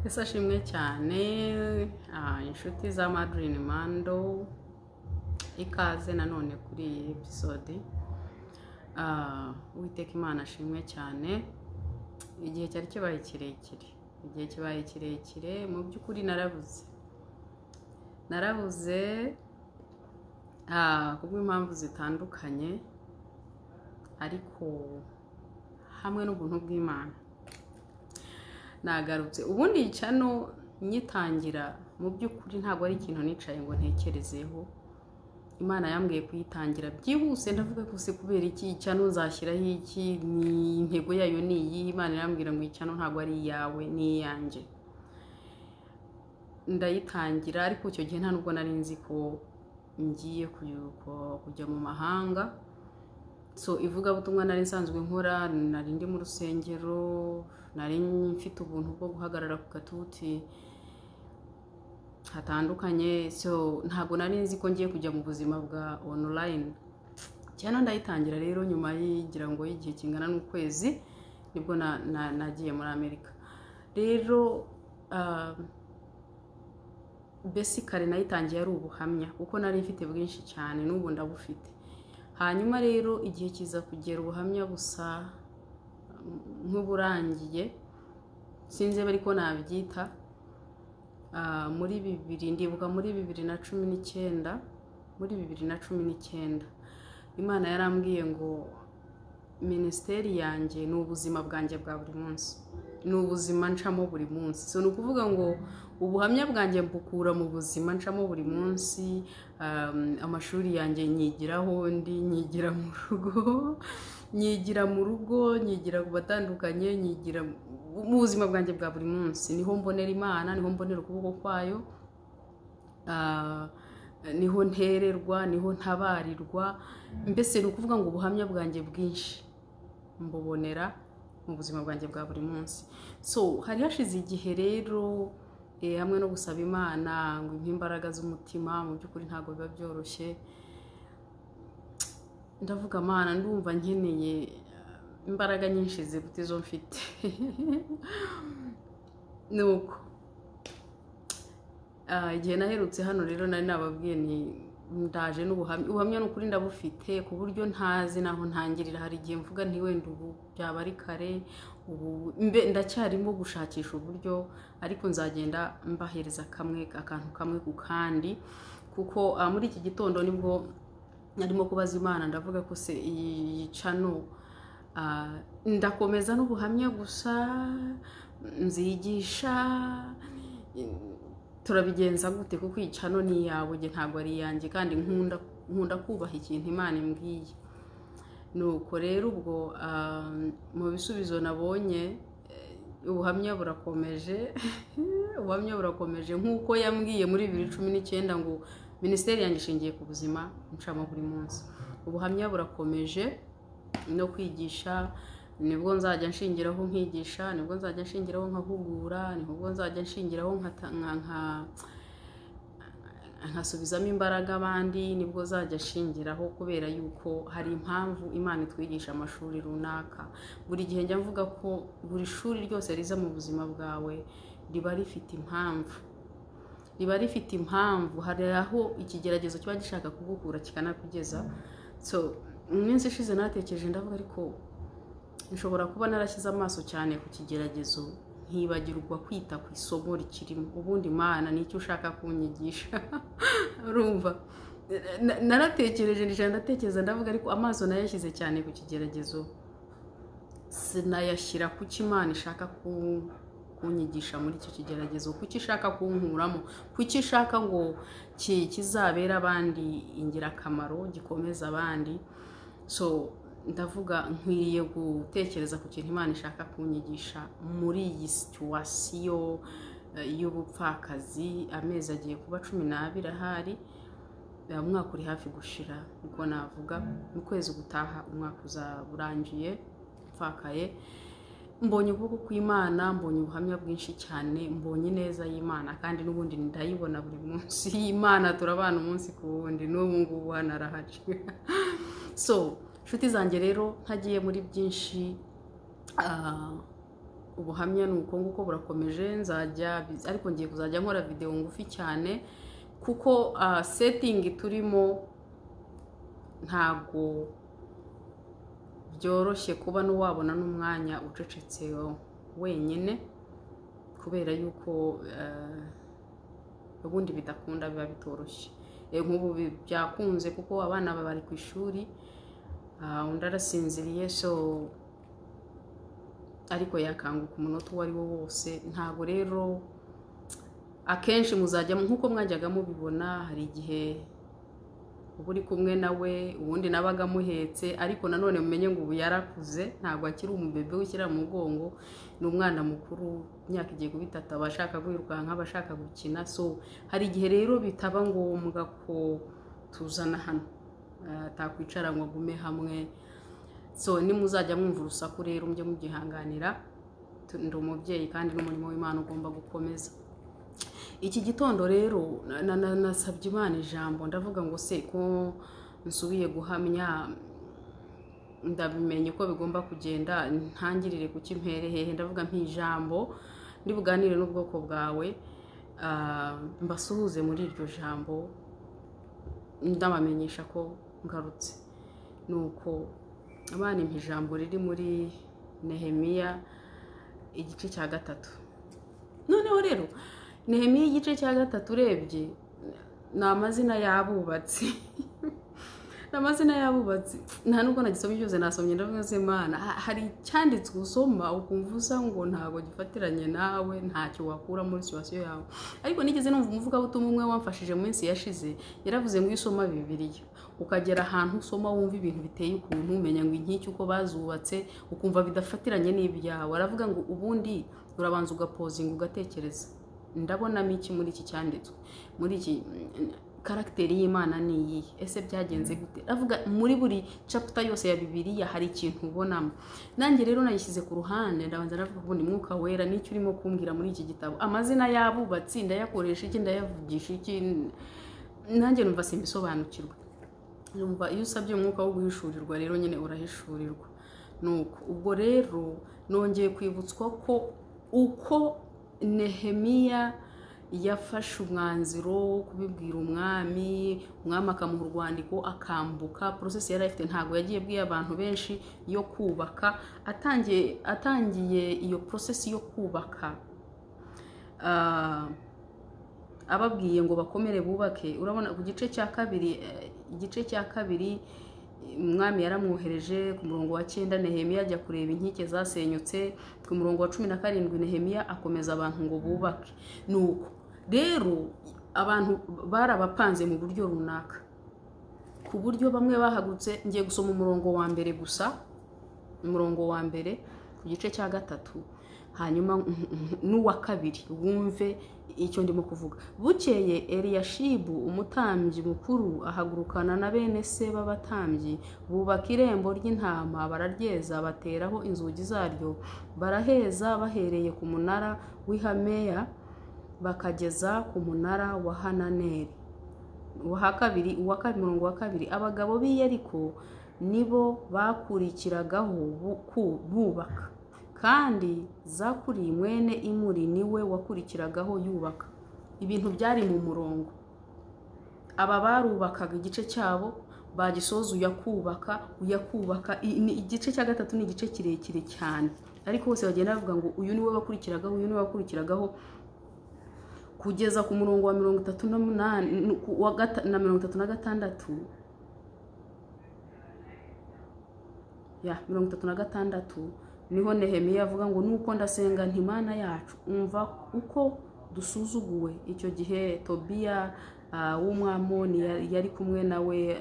Ese ashimwe cyane, inshuti za Madrine Mando, ikaze nanone kuri iyi episode. Uwiteka Imana ashimwe cyane. Igihe cyari kibaye kirekire, igihe kibaye kirekire mu by'ukuri narabuze kubw'impamvu zitandukanye, ariko hamwe n'ubuntu bw'Imana nagarutse. Ubundi iyi channel nyitangira mu by'ukuri ntabwo ari ikintu nicaye ngo ntekerezeho. Imana yambwiye kuyitangira byihuse, ndavuga ko se kubera iki iyi channel nzashyiraho iki, ni intego yayo ni iyi. Imana irambwira ngo iyi channel ntabwo ari iyawe, ni iyanjye. Ndayitangira, ariko icyo gihe nta nubwo nari nzi ko ngiye kujya mu mahanga. So ivugabutumwa nari nsanzwe nkora, nari ndi mu rusengero, nari mfite ubuntu bwo guhagarara ku gatuti hatandukanye. So ntabwo nari nzi ko ngiye kujya mu buzima bwa online. Cyane ndayitangira rero nyuma yigira ngo y'igihe kingana n'ukwezi nibwo nagiye muri Amerika. Rero basically nayitangiye ari ubuhamya, kuko nari mfite bwinshi cyane, n'ubu ndabufite. Hanyuma rero igihe kiza kugera ubuhamya busa nk'uburangiye, sinzi ariko nabyita. Muri bibiri, ndibuka muri 2019, muri 2019 Imana yarambwiye ngo minisiteri yanjye ni ubuzima bwanjye bwa buri munsi, ni ubuzima ncamo buri munsi. So ni ukuvuga ngo ubuhamya bwanjye mbukura mu buzima ncamo buri munsi. Amashuri yanjye nyigiraho ndi, nyigira mu rugo, nyigira mu rugo, nyigira ku batandukanye, nyigira mu buzima bwanjye bwa buri munsi. Niho mbonera Imana, niho mbonera ukuboko kwayo, niho ntererwa, niho ntabarirwa. Mbese ni ukuvuga ngo ubuhamya bwanjye bwinshi mbubonera mu buzima bwanjye bwa buri munsi. So hari hashize igihe rero, hamwe no gusaba Imana ngo impe imbaraga z'umutima, mu by'ukuri ntabwo biba byoroshye. Ndavuga Mana, ndumva nkeneye imbaraga nyinshi ziruta izo mfite. Nuko igihe naherutse hano rero nari nababwiye ni ndaje n'ubuhamya. Ubuhamya ni ukuri ndabufite ku buryo ntazi naho ntangirira. Hari igihe mvuga nti wenda ubu byaba ari kare, ubu mbe ndacyarimo gushakisha uburyo, ariko nzagenda mbahereza kamwe, akantu kamwe ku kandi, kuko muri iki gitondo nibwo narimo kubaza Imana, ndavuga ko se iyi channel ndakomeza n'ubuhamya gusa, nzigisha, turabigenza gute? Kuko iyi channel ni iyawe, njye ntabwo ari iyanjye, kandi nkunda kubaha ikintu Imana imbwiye. Nuko rero ubwo mu bisubizo nabonye, ubuhamya burakomeje, ubuhamya burakomeje nk'uko yambwiye muri 2019 ngo minisiteri yanjye ishingiye ku buzima ncamo buri munsi. Ubuhamya burakomeje no kwigisha, nibwo nzajya nshingiraho nkigisha, nibwo nzajya nshingiraho nkahugura, nibwo nzajya nshingiraho nkasubizamo imbaraga abandi, nibwo nzajya nshingiraho, kubera yuko hari impamvu Imana itwigisha amashuri runaka. Buri gihe njya mvuga ko buri shuri ryose riza mu buzima bwawe riba rifite impamvu, riba rifite impamvu. Hari aho ikigeragezo kiba gishaka kugukura kikanakugeza. So mu minsi ishize natekereje ndavuga, ariko nshobora kuba narashyize amaso cyane ku kigeragezo nkibagirwa kwita ku isomo rikirimo. Ubundi Imana ni icyo ushaka kunyigisha. Urumva naratekereje, ndicara ndatekereza, ndavuga ariko amaso nayashyize cyane ku kigeragezo, sinayashyira ku cyo Imana ishaka kunyigisha muri icyo kigeragezo, kuki ishaka kunkuramo, kuki ishaka ngo kizabere abandi ingirakamaro, gikomeze abandi. So ndavuga nkwiriye gutekereza ku kintu Imana ishaka kunyigisha muri iyi situation y'ubupfakazi. Amezi agiye kuba 12 ahari, umwaka uri hafi gushira, niko navuga. Mu kwezi gutaha umwaka uzaba urangiye mpfakaye. Mbonye ukuboko kw'Imana, mbonye ubuhamya bwinshi cyane, mbonye ineza y'Imana, kandi n'ubundi ndayibona buri munsi. Imana turabana umunsi ku wundi, n'ubu ngubu hano arahari. So nshuti zanjye rero, ntagiye muri byinshi, Ubuhamya ni uko nguko burakomeje, nzajya ariko ngiye kuzajya nkora video ngufi cyane kuko setting turimo ntago byoroshye kuba n'uwabona n'umwanya ucecetse wenyine, kubera yuko ubundi bidakunda, biba bitoroshye. Nk'ubu byakunze kuko abana bari ku ishuri, undi arasinziriye, so ariko yakanguka umunota uwo ari wo wose. Ntago rero akenshi muzajya nk'uko mwajyaga mubibona, hari igihe uba uri kumwe nawe, ubundi nabaga amuhetse, ariko nanone mumenye ngo ubu yarakuze, ntabwo akiri umubebe ushyira mu mugongo, ni umwana mukuru, imyaka igiye kuba itatu, aba ashaka kwirukanka, aba ashaka gukina. So hari igihe rero bitaba ngombwa ko tuzana hano, atakwicara ngo agume hamwe. So nimuzajya mwumva urusaku rero mujye mubyihanganira, ndi umubyeyi kandi n'umurimo w'Imana ugomba gukomeza. Iki gitondo rero nasabye Imana ijambo, ndavuga ngo se ko nsubiye guhamya, ndabimenye ko bigomba kugenda, ntangirire ku kimpere hehe? Ndavuga mpijambo ndibuganire n'ubwoko bwawe, mbasuhuze muri iryo jambo, ndabamenyesha ko ngarutse. Nuko abana ijambo riri muri Nehemiya igice cya 3. Noneho rero Nehemiya igice cya 3 urebye ni amazina y'abubatsi. Amazina y'abubatsi nta nubwo nagisomye byose, nasomye ndavuga se Mana, hari icyanditswe usoma ukumva usa ngo ntago gifatiranye nawe, ntacyo wakura muri situation yawe. Ariko nigeze numva umuvugabutumwa umwe wamfashije mu minsi yashize, yaravuze ngo iyo usoma Bibiliya ukagera ahantu usoma wumva ibintu biteye ukuntu, umenya ngo inkiki uko bazubatse, ukumva bidafatiranye n'ibyawe. Aravuga ngo ubundi urabanza ugapozinga ugatekereza, ndabonamo iki muri iki cyanditswe, muri iki karagiteri y'Imana ni iyihe, ese byagenze gute? Avuga muri buri chapter yose ya Bibiliya hari ikintu ubonamo. Nanjye rero nayishyize ku ruhande, ndabanza ndavuga ubundi Mwuka Wera nicyo urimo kumbwira muri iki gitabo, amazina y'abubatsi ndayakoresha iki, ndayavugisha iki, nanjye numva simbisobanukirwa. Numva iyo usabye umwuka wo guhishurirwa rero nyine urahishurirwa. Nuko ubwo rero nongeye kwibutswa ko uko Nehemiya yafashe umwanzuro wo kubibwira umwami, umwami akamuha urwandiko akambuka, process yari afite ntago yagiye bwiye abantu benshi yo kubaka. Atangiye iyo process yo kubaka, ababwiye ngo bakomere bubake. Urabona ku gice cya kabiri, igice cya kabiri umwami yaramwohereje ku murongo wa 9, Nehemiya ajya kureba inkike zasenyutse. Ku murongo wa 17 Nehemiya akomeza abantu ngo bubake. Nuko rero abantu barabapanze mu buryo runaka, ku buryo bamwe bahagurutse. Ngiye gusoma umurongo wa mbere gusa, umurongo wa mbere ku gice cya 3, hanyuma n'uwa kabiri wumve icyo ndimo kuvuga. Bukeye Eliyashibu umutambyi mukuru ahagurukana na bene se b'abatambyi, bubaka irembo ry'intama, bararyeza, bateraho inzugi zaryo, baraheza bahereye ku munara w'ihameya bakageza ku munara wa Hananeli. Umurongo wa 2, abagabo b'i Yeriko nibo bakurikiragaho bubaka, kandi Zakuri mwene Imuri niwe wakurikiragaho yubaka. Ibintu byari mu murongo. Aba barubakaga igice cyabo, bagisoza uyakubaka. Igice cya 3 ni igice kirekire cyane, ariko bose bagenda bavuga ngo uyu niwe wakurikiragaho, uyu niwe wakurikiragaho, kugeza ku murongo wa 38 na 36 ya 36 niho Nehemiya avuga ngo nuko ndasenga nti Mana yacu umva uko dusuzuguwe. Icyo gihe Tobiya w'Umwamoni yari kumwe nawe,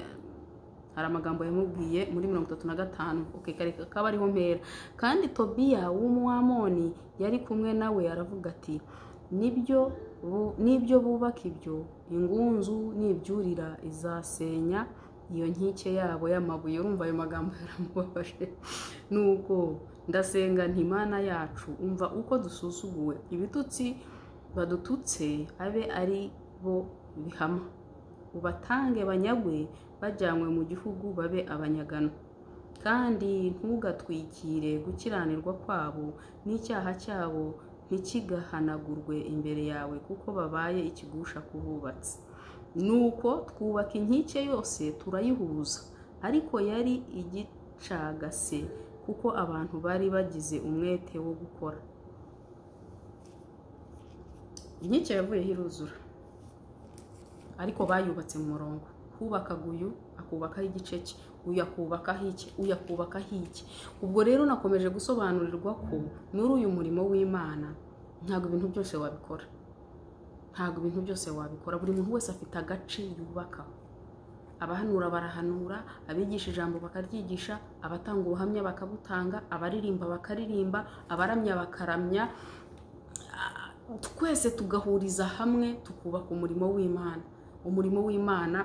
hari amagambo yamubwiye muri 35. Okay, kareka kaba ariho mpera. Kandi Tobiya w'Umwamoni yari kumwe nawe aravuga ati nibyo bubaka ibyo ingunzu nibyurira izasenya iyo nkike yabo y'amabuye. Urumva ayo magambo yaramubabashe. Nuko ndasenga nti Mana yacu umva uko dusuzuguwe, ibitutsi badututse abe ari bo bihama, ubatange banyagwe bajyanywe mu gihugu babe abanyagano. Kandi ntugatwikire gukiranirwa kwabo n'icyaha cyabo ntikigahanagurwe imbere yawe, kuko babaye ikigusha ku bubatsi. Nuko twubaka inkike yose turayihuza, ariko yari igicagase kuko abantu bari bagize umwete wo gukora. Inkike yavuyeho iruzura, ariko bayubatse mu murongo. Hubakaga uyu akubakaho igice cye, uyu akubakaho iki, uyu akubakaho iki. Ubwo rero nakomeje gusobanurirwa ko muri uyu murimo w'Imana ntabwo ibintu byose wabikora, ntabwo ibintu byose wabikora. Buri muntu wese afite agace yubakaho. Abahanura barahanura, abigisha ijambo bakaryigisha, abatanga ubuhamya bakabutanga, abaririmba bakaririmba, abaramya bakaramya, twese tugahuriza hamwe tukubaka umurimo w'Imana. Umurimo w'Imana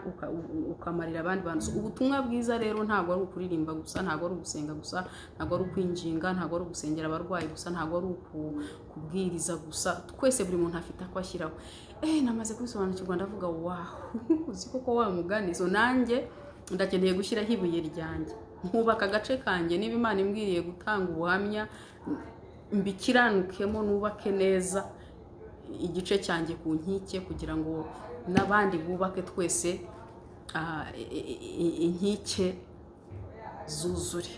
ukamarira abandi bantu. Ubutumwa bwiza rero ntabwo ari ukuririmba gusa, ntabwo ari ugusenga gusa, ntabwo ari ukwinginga, ntabwo ari ugusengera abarwayi gusa, ntabwo ari kubwiriza gusa. Twese buri muntu afite ako ashyiraho. Namaze kubisobanukirwa ndavuga wahu, uzi koko wa mugani. So nanjye ndakeneye gushyiraho ibuye ryanjye, nkubaka agace kanjye. Niba Imana imbwiriye gutanga ubuhamya, mbikiranukemo, nubake neza igice cyanjye ku nkike, kugira ngo n'abandi bubake twese inkike zuzure.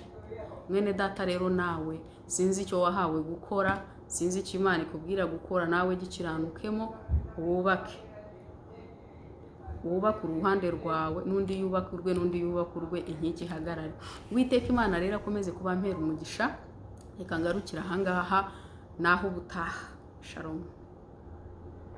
Mwene data rero nawe sinzi icyo wahawe gukora, sinzi icyo Imana ikubwira gukora, nawe gikiranukemo, wubake. Wubake uruhande rwawe, n'undi yubake urwe, n'undi yubake urwe, inkike ihagarare. Uwiteka Imana rero akomeze kuba mpera umugisha. Reka ngarukire ahangaha, naho ubutaha. Shalom.